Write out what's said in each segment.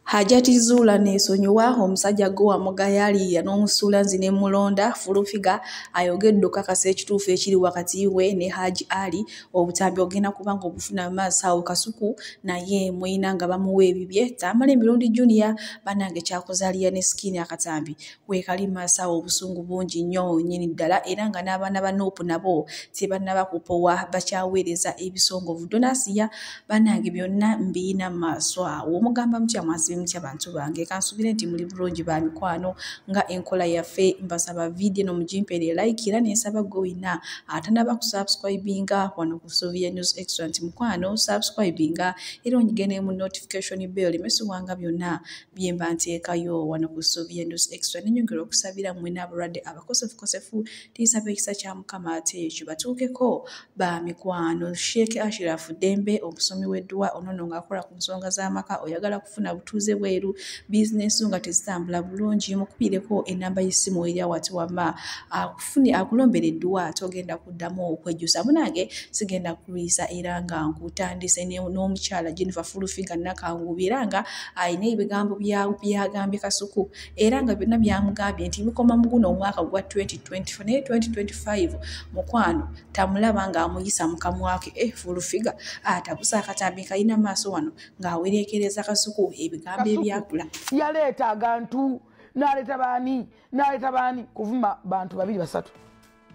Hajati Zuula neesonyiwa omusajja gwe wamugayaalirira n'omusuula nzi ne mmulonda. Full Figure ayogedde okukakasa ekituufu ekiri wakati we ne Haji Ali. Obutambi ogenda kuba ng'obufuna mu maaso awo. Kasuku naye mwina nga bamuwa ebibye. Tamale Mirundi Junior bannange kyakoze ne skin akatambi weekali mu maaso awo, obusungu bungi nnyo nnyini ddala, era nga n'abaana ba Nuupu nabo tebannaba kupowa, bakyaweereza ebisongovu. Donasiya bannange byonna mbiyina mu maaso awo. Omugamba mutya, mwasibe mutya bantu bange? Kansubire nti muli bulungi ba mikwano. Nga enkola yaffe, mbasaba vidiyo eno mugimpeere like, era nensaba gwe wenna atanaba kusubscribinga wano ku Sylvia News Extra nti mukwano subscribinga era onyige mu notification bell limesubwanga byonna byemba nteekayo wano ku Sylvia News Extra. Nenyongera okusabira mmwe n'abalwadde abakosefukosefu, tiisaba ekisa kya Mukama ate kibatuukeko ba mikwano. Sheikh Ashraf Dembe, omusomi w'edduwa onono ng'akola ku nsonga z'amaka, oyagala kufuna butuuze bweru, bizinesi nga tezitambula bulungi, mukubireko enamba y'essimu eri awati wamma akufune akulombera edduwa, togenda kuddamu okwejjusa. Munange sigenda kulwisa, era nga nkutandise n'omukyala Jennifer Full Figure Nakangubi, era nga alina ebigambo byagambye Kasuku, era nga byonna byamugambye nti bikoma mu guno omwaka gwa 2024, naye 2025 mukwano tamulaba ng'amuyisa mu kamwa ke. Full Figure atabusa akatambi kalina maaso wano ng'awereekereza Kasuku ebigambo ebyakula. Yaleeta agantu, n'aleeta baani, n'aleeta baani kuvuma bantu babiri basatu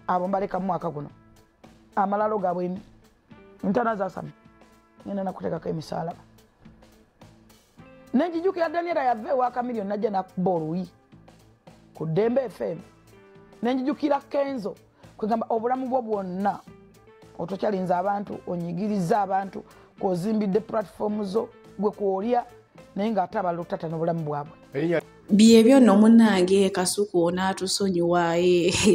abo mbaleka mu mwaka guno. Amalalo gaabwe ntana zasami ngenda nakuteekako emisalaba. Nenjijukira Daniela yava ewa Kamiliyoni najja nakuba oluyi ku Ddembe FM. Nenjijukira Kenzo. Kwegamba obulamu bwo bwonna otokyalinza abantu, onyigiriza abantu, kwozimbidde platform zo gwe kwolya, naye ng'ate abalala otata n'obulamu bwabwe. Byebyo nno munnange. Kasuku onaatusonyiwa,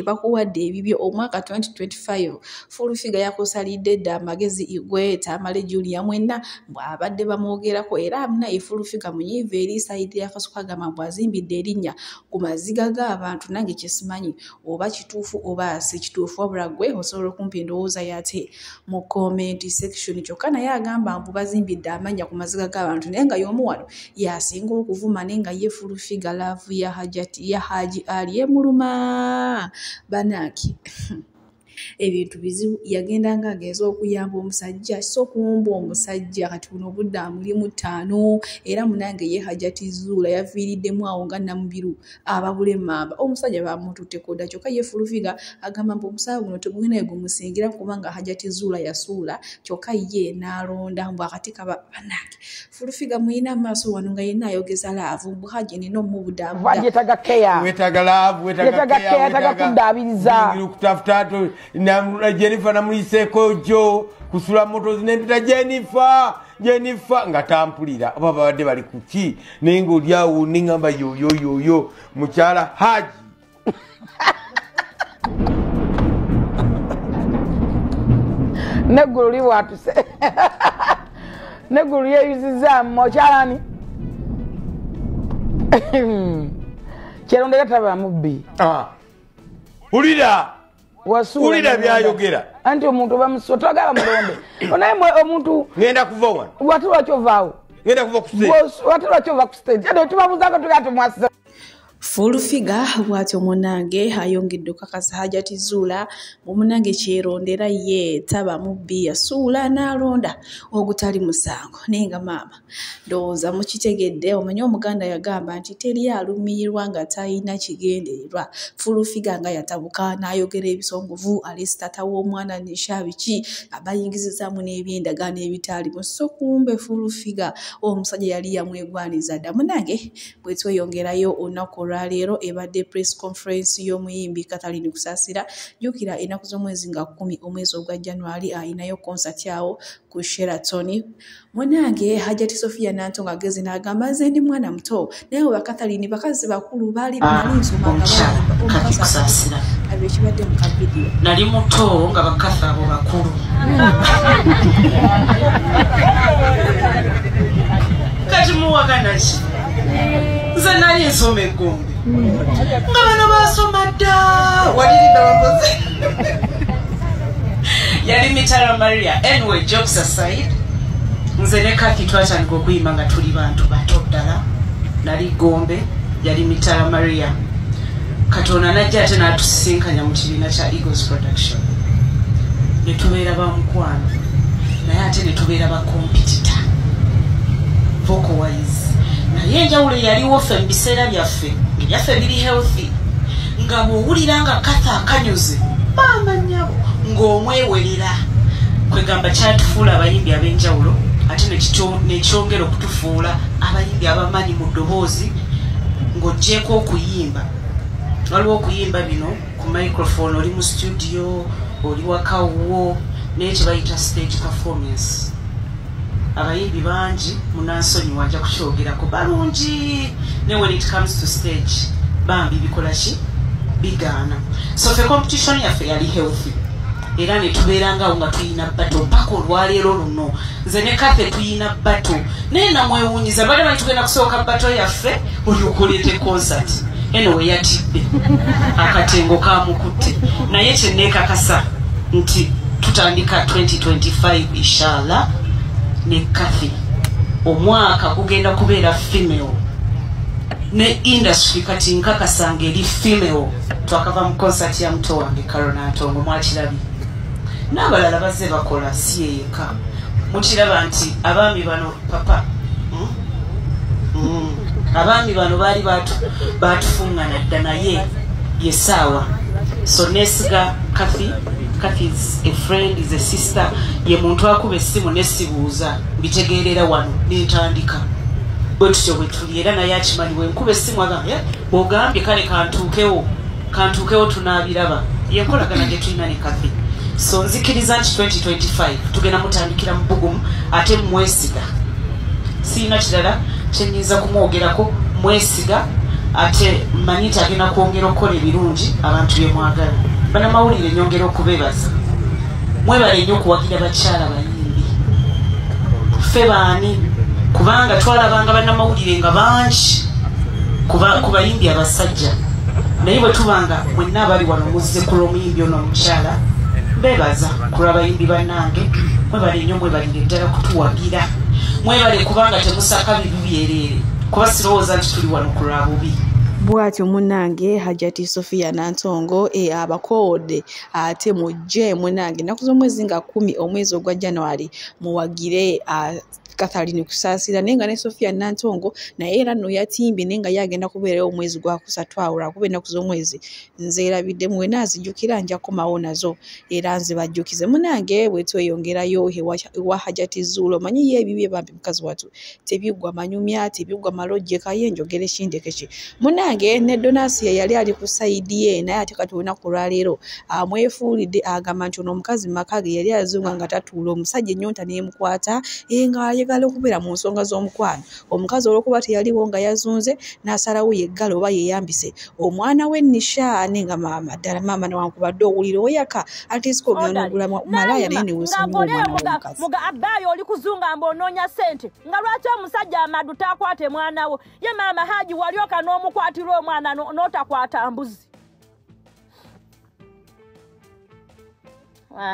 bakuwadde ebibyo. Omwaka 2025 Full Figure yakusalidde dda amagezi igwe Tamale Junior mwenna bw'abadde bamwogerako, era munaye Full Figure munyiivu eri side ya Kasuku, agamba bw'azimbidde erinnya ku maziga g'abantu. Nange kyesimanyi oba kituufu oba si kituufu, wabula gwe osobola okumpa endowooza yate mu comment section. Kyokka naye agamba mbu bazimbidde amannya ku maziga g'abantu, naye nga y'omu wano yasinga okuvuma, naye nga ye Full Figure love ya Hajati ya Haji Ali emuluma. Banaki ebintu bizibu. Yagenda nga ageza okuyamba omusajja, so kumba omusajja kati buno obudde amulimu ttaano. Era munange ye Hajati Zuula yaviiriddemu awo nga Namubiru ababula emmamba, omusajja bamututteko dda. Kyokka ye Full Figure agamba mbu omusawo guno tegulina gumusingira, kubanga Hajati Zuula yasuula kyokka ye n'alonda, mbu akati kaba. Banange Full Figure muyina amaaso wano nga yenna ayogeza love, mbu Haji nina omubudaabuda. Yeetaaga care. Wetaaga love. Yeetaaga care, yeetaaga kuddaabiriza. Kutafuta Jennifer namuyiseeko jo kusula motos nempita Jennifer, Jennifer nga tampulira, oba babadde bali kuki, naye nga oliawo neŋŋamba yoyoyoyo mukyala Haji. Neggulu libwatuse, neggulu lyeyuzizaamu okyalani kyerondera taba mubbi. Ah. Wulira, wulira byayogera. Anti omuntu bamusotogaba mulonde onaye omuntu. Ngenda kuva wano. Wati lwaki ovaawo? Ngenda kuva ku stage. Wati lwaki ova ku stage? Ate tubabuzaako tugaa tumwasiza. Full Figure bw'atyo munnange ayongedde okukakasa Hajati Zuula munnange kyerondera ye taba mubbi, yasuula n'alonda ogutali musango. Naye nga maama ndowooza mukitegedde. Omanyi Omuganda yagamba nti teri alumirirwa nga talina kigendererwa. Full Figure nga yatabuka n'ayogera ebisongovu, alesi taata w'omwana nisha biki, abayingizizaamu n'ebyendagaano ebitaalimu, so kumbe Full Figure omusajja yali yamwegwaniza dda. Munnange bwe tweyongerayo, olunaku olwaleero ebadde press conference y'omuyimbi Catherine Kusasira. Jjukira ennaku z'omwezi nga 10 omwezi ogwa January ayinayo concert awo ku Sheraton. Munnange Hajati Sophia Nantongo ageze n'agamba nze ndi mwana muto, naye ba Catherine bakazi bakulu baali nali nsoma nga bayimba Kati Kusasira. Ekibadde mu kavidiyo. Nali muto nga bakazi abo bakulu. Kati muwagana ki? Nze nali nsoma eggombe nga bano basoma dda. Walirinda bakoze yali Mitala Maria. Anyway, jokes aside, nze ne Kati twatandika okuyimba nga tuli bantu bato ddala. Nali Gombe, yali Mitala Maria. Katonda najja ate n'atusisinkanya mu kibiina kya Eagles Production. Ne tubeera ba mukwano, naye ate ne tubeera ba competitor vocal wise. Naye enjawulo eyaliwo ffe mu biseera byaffe, ebyaffe biri healthy, nga bw'owulira nga Kathy akanyuze maama nnyabo ng'omwewerera. Kwegamba kyatufuula abayimbi ab'enjawulo, ate nekyongera okutufuula abayimbi abamanyi mu ddoboozi. Ng'oggyeeko okuyimba, waliwo okuyimba bino ku microphone, oli mu studio, oli waka wo, naye kye bayita stage performance. Abayimbi bangi, munansonyiwa nja kukyogerako, balungi, ne when it comes to stage bambi bikola ki, bigaana. So ffe competition yaffe yali healthy, era ne tubeerangawo nga tuyina battle mpaka olwaleero luno. Nze ne Kathy tuyina battle, naye namwewuunyiza, badde manyi tugenda kusooka battle yaffe olyoka oleete concert. Anyway, yatidde akatengo kamukutte, naye kyenneekakasa nti tutandika 2025 inshallah ne Kathy. Omwaka gugenda kubeera female ne industry kati nkakasanga eri female. Twakava mu concert ya muto wange Carol Nantongo, mwakirabye, n'abalala bazze bakola, si yeyeka. Mukiraba nti abaami bano papa abaami bano baali batufuŋŋana dda, naye yesaawa. So nesiga Kathy. Kathy is a friend, is a sister. Ye muntu akuba essimu nesibuuza, mbitegeerera wano nentandika. Bwe tutyo bwe tuli, era naye akimanyi bwe nkuba essimu agamba, bw'ogambye kale kantuukewo, kantuukewo tunaabiraba. Yenkolagana gye tulina ne Kathy. So nzikiriza nti 2025 tugenda mutandikira mu bugumu, ate mwesiga. Sirina kirala kyenyinza kumwogerako, mwesiga, ate mmanyi nti agenda kwongera okukola ebirungi abantu bye mwagala. Bannamawulire nyongera okubeebaza, mwebale nnyo okuwagira bakyala bayimbi. Ffe baani? Kubanga twalabanga bannamawulire nga bangi ku bayimbi abasajja, naye bwe tubanga mwenna abali wano muzze ku lw'omuyimbi ono omukyala, mbeebaza ku lw'abayimbi bannange. Mwebale nnyo, mwebalire ddala kutuwagira, mwebale kubanga temusaka bibi byereere, kuba sirowooza nti tuli wano ku lwa bubi. Bw'atyo munnange Hajati Sophia Nantongo abakoodde, ate mujje munnange ennaku z'omwezi nga 10 omwezi ogwa January muwagire Catherine Kusaasira, naye nga ne Sophia Nantongo naye era nno yatimbye, naye nga ye agenda kubeerayo omwezi gwa kusatu awo, lwakuba ennaku z'omwezi nzeerabidde, mwena azijjukira nja kukomawo nazo era nzibajjukize. Munnange bwe tweyongerayo ewa Hajati Zuula, omanyi ye ebibye bambi mukazi wattu tebiggwa manyumya, tebiggwa malojjeka, ye njogere kindeke ki. Munnange ne Donasiya yali ali ku sayidi ye, naye ate kati olunaku olwaleero amwefuulidde, agamba nti ono omukazi mu maka ge yali azunga nga tatuula, omusajja ennyonta n'emukwata nga ayagala okubeera mu nsonga z'omukwano. Omukazi olw'okuba teyaliwo nga yazunze, n'asalawo yeggale oba yeeyambise omwana we Nisha, ne nga maama ddala maama newankubadde owulira oyaka ate siko ogenda n'ogula malaaya, naye ne weesonyiwa omwana w'omukazi. Muga abbaayo oli kuzunga mbu onoonya ssente, nga lwaki omusajja amadu taakwate mwana wo? Ye maama Haji walyoka n'omukwatira omwana n'otakwata mbuzi.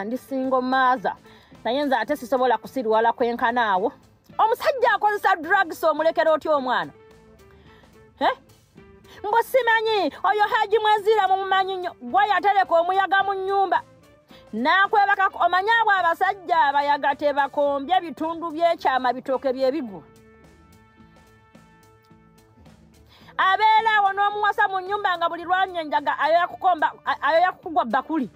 Ndi single mother, naye nze ate sisobola kusiriwala kwenkana awo. Omusajja akozesa drugs omulekera otya omwana? Mbu simanyi oyo Haji Mwezira mumumanyi nnyo, gwe yatereka omuyaga mu nnyumba n'akwebakako. Omanyi abo abasajja abayaga tebakombye bitundu by'ekyama, bitooke by'ebigwa. Abeera awo n'omuwasa mu nnyumba nga buli lwanyenjaga ayoya kukugwa bbakuli,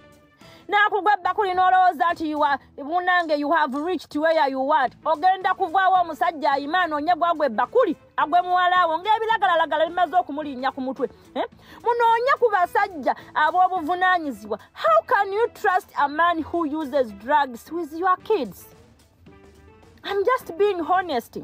n'akugwa ebbakuli n'olowooza nti munange you have reached where you want. Ogenda kuvaawo omusajja ayima anoonye gwagwa ebbakuli agwe muwalaawo ng'ebiragalalagala bimaze okumulinnya ku mutwe. Munoonye ku basajja ab'obuvunaanyizibwa. How can you trust a man who uses drugs with your kids? I'm just being honest.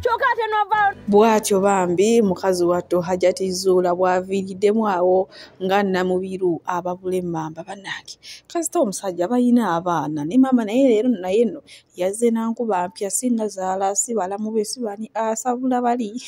Kyokka ate n'ovaayo. Bw'atyo bambi mukazi wattu Hajati Zuula bw'aviiriddemu awo nga Namubiru ababula emmamba. Bannange kasita omusajja balina abaana ne maama, naye leero naye nno yazze n'ankuba mpya, si nnazaala, si balamu be, si bani, asabula bali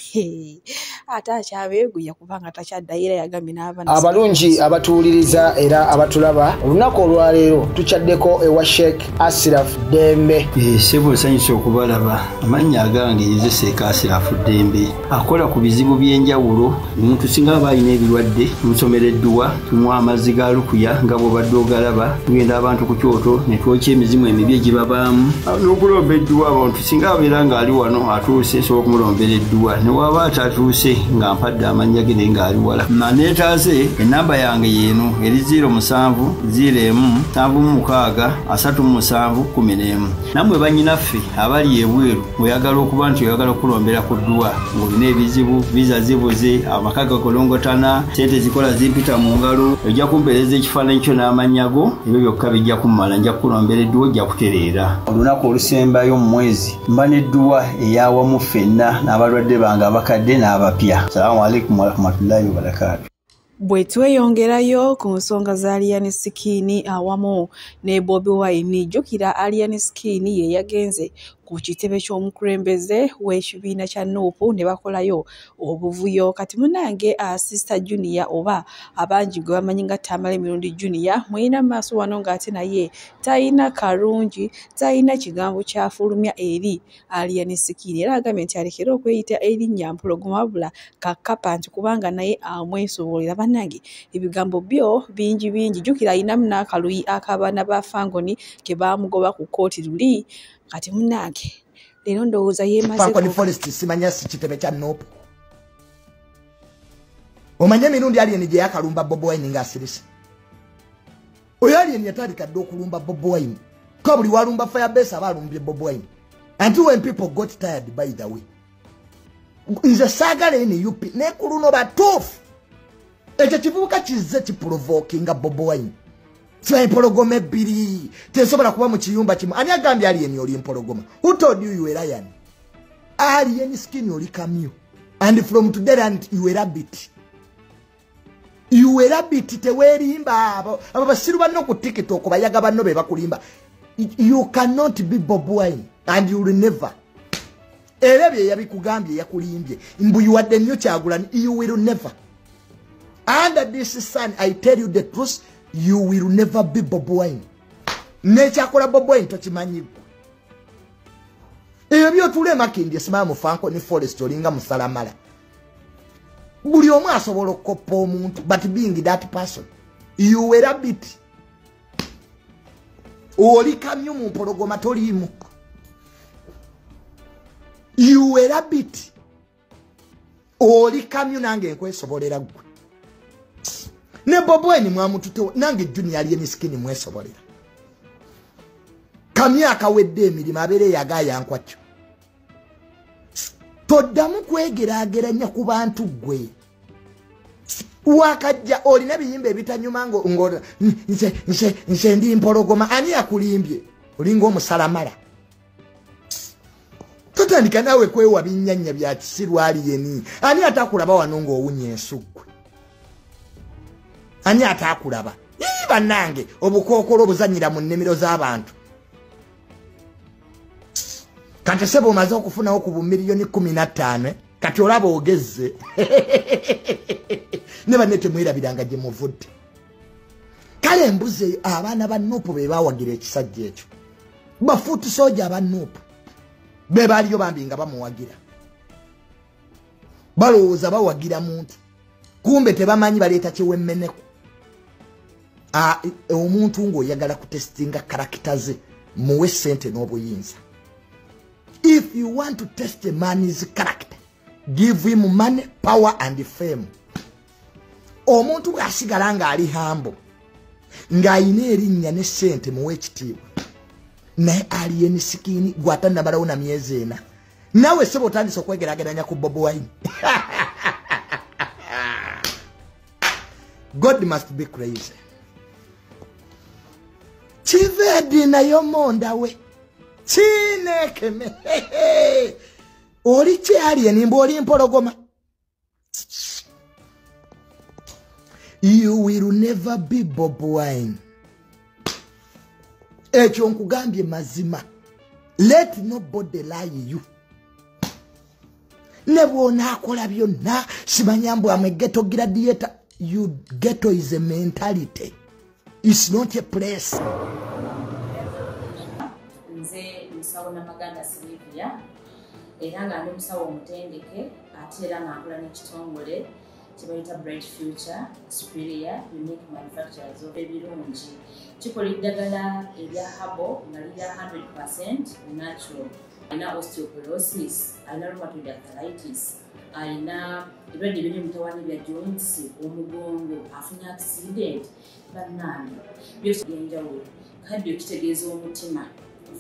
ate akyabeeguya kubanga takyaddayo, era yagambye n'abaana. Abalungi abatuwuliriza era abatulaba, olunaku olwaleero tukyaddeko ewa Sheikh Asiraf Dembe. Ssebo, nsanyusa okubalaba. Amannya agange nze Seeka Asirafu Ddembe. Akola ku bizibu by'enjawulo. Omuntu singa aba alina ebirwadde, tumusomera edduwa, tumuwa amazzi ga lukuya nga bw'obadde ogalaba, tugenda abantu ku kyoto ne twokya emizimu emibi egibabaamu n'okulomba edduwa. Abantu singa abeera ng'ali wano atuuse, nsobola okumulombera edduwa, ne waba atatuuse nga mpadde amannya ge naye ng'ali wala. Naneetaase ennamba yange y'eno eri 07 01 76 37 11. Nammwe bannyinaffe abali ebweru oyagala okuba nti oyagala okulombera ku dduwa ng'olina ebizibu, viza zibuze, amaka gakolongotana, sente zikola zimpita mu ngalo, ojja kumpeereza ekifaananyi kyo n'amannya go, ebyo byokka bijja kummala, nja kukulombera edduwa ojja kutereera. Olunaku olusembayo mu mwezi mba n'edduwa eyawamu ffenna n'abalwadde bange abakadde n'abapya. Salaamu alaikum warahmatullahi wabarakaatu. Bwe tweyongerayo ku nsonga za Alien Skin awamu ne Bobi Wine, jjukira Alien Skin ye yagenze ku kitebe ky'omukulembeze w'ekibiina kya NUP ne bakolayo obuvuyo. Kati munnange Sister Junior oba abangi gwe bamanyi nga Tamale Mirundi Junior mwina mu maaso wano ng'ate naye talina kalungi, talina kigambo kyafulumya eri Alien Skin, era agambye nti alekere okweyita erinnya Mpologoma wabula Kakapa nti kubanga naye amwesobolera. Bannange ebigambo byo bingi bingi, jjukira alinamu n'akaluyi ak'abaana ba Fangoni ke baamugoba ku kkooti luli. Kati munnange leero ndowooza yeemaze Falcon Forest simanya si kitebe kya NUP. Omanye emirundi Alien gye yakalumba Bobi Wine ng'asirise. Oyo Alien yatandika dda okulumba Bobi Wine. Ko buli walumba Firebase aba alumbye Bobi Wine. Until when people got tired, by the way. Nze saagala NUP ne ku luno batuufu. Ekyo kivubuka kizze kiprovokinga Bobi Wine. Siba empologoma ebbiri tesobola kuba mu kiyumba kimu. Ani agambye Alien oli empologoma? Who told you you were lion? Alien Skin oli kamyu. And from today and you were rabbit. You were rabbit teweerimba. Abo basiru banno ku TikTok bayaga banno be bakulimba. You cannot be Bobi Wine and you will never. Era bye yabikugambye yakulimbye. Mbu you are the new Kyagulanyi. You will never. Under this sun, I tell you the truth, you will never be Bobi Wine. Nekyakola Bobi Wine tokimanyi. Ebyo byotule Makindye simama mu Falcon Forest olinga musalamala. Buli omu asobola okukoppa omuntu, but being that person, you were a bit. Oli kamyu mu mpologoma toliimu. You were a bit. Oli kamyu nange nkwesobolera ggwe. Ne Bobi Wine mwamutute nange Junior Alien Skin mwesobolera. Kamya akawedde emirimu abeere yagaya nkwakyo. Toddamu kwegeraageranya ku bantu ggwe. Wakajja olina ebiyimba ebitanyuma ngo nze ndi mpologoma. Ani yakulimbye? Olinga omusalamala. Totandika naawe kwewa binnyanya bya kisiru Alien. Ani atakulaba wano ng'owunya ensuggwe? Ani atakulaba? Ii bannange obukookolo obuzannyira mu nnimiro z'abantu. Kati sebo omaze okufunawo ku bumiliyoni 15 kati olaba ogezze. Ne banne temwerabiranga gye muvudde. Kale embuzi abaana ba NUP be bawagira ekisajja ekyo. Bafuutu soja aba NUP be baaliyo bambi nga bamuwagira. Balowooza bawagira muntu, kumbe tebamanyi baleeta kiwemmeneko. Omuntu ng'oyagala kutestinga karakita ze, muwe ssente n'obuyinza. If you want to test a man's character, give him money, power and fame. Omuntu bw'asigala ng'ali humble, ng'ayina erinnya ne ssente, muwe ekitiibwa. Naye Alien Skin gw'atannamalawo na myezi ena, naawe ssebo otandise okwegeraageranya ku Bobi Wine. God must be crazy. Kiveedi nayo monda we kinekeme. Oli ki Alien mbu oli mpologoma? You will never be Bobi Wine. Ekyo nkugambye mazima. Let nobody lie you. Ne bw'onaakola byonna simanya mbu amwe ghetto gladiator. You ghetto is a mentality. It's not a place. Nze Musawo Namaganda Sylvia, Era nga ndi omusawo omutendeke ate era nga nkola n'ekitongole kye bayita Bright Future Superior Unique Manufacturers of ebirungi. Kikola eddagala erya herbal nga lirya 100% natural. Alina osteoporosis, alina rheumatoid arthritis, alina ebirwadde ebiri mutawaana ebya joints, omugongo, afunye accident, bannange byose byenjawulo. Kaddio kitegeeza omutima,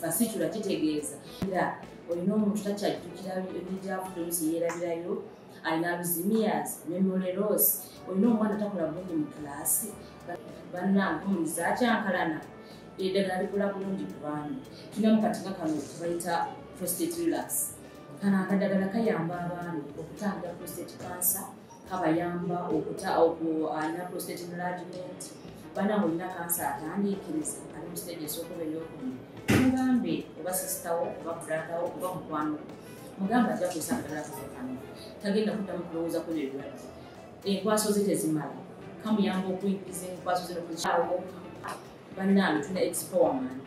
fasitula kitegeeza era olina omuntu takyajjukira ebijavudde oluusi yeerabirayo, alina Alzheimer's, memory loss, olina omwana takola bulungi mu kilaasi, bannange omulizi akyankalana, eddagala likola bulungi ku baami. Tulinamu kati nga kano kebayita prostate relax. Kano akadagala kayamba abaami okutangira prostate cancer, kabayamba alina prostate enlargement, bannange olina kansa atandiikiriza ali mu stage esooka oba ey'okubiri, mugambe oba sisitawo oba brotherwo oba mukwano gwo, mugambe ajja kukozesa akadagala kaffe kano, tagenda kuddamu kulowooza ku ebyo ebirwadde. Enkwaso ze tezimala, kamuyamba okuyingiza enkwaso ze n'okuzikyawo. Bannange tulina expowerman,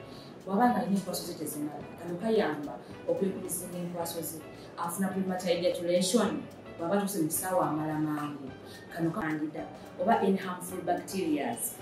bw'aba nga alina enkwaso ze tezimala, kano kayamba okuyingiza enkwaso ze, afuna premature ejaculation, bw'aba atuuse mu kisaawe amala mangu, kano kandida oba any harmful bacterias.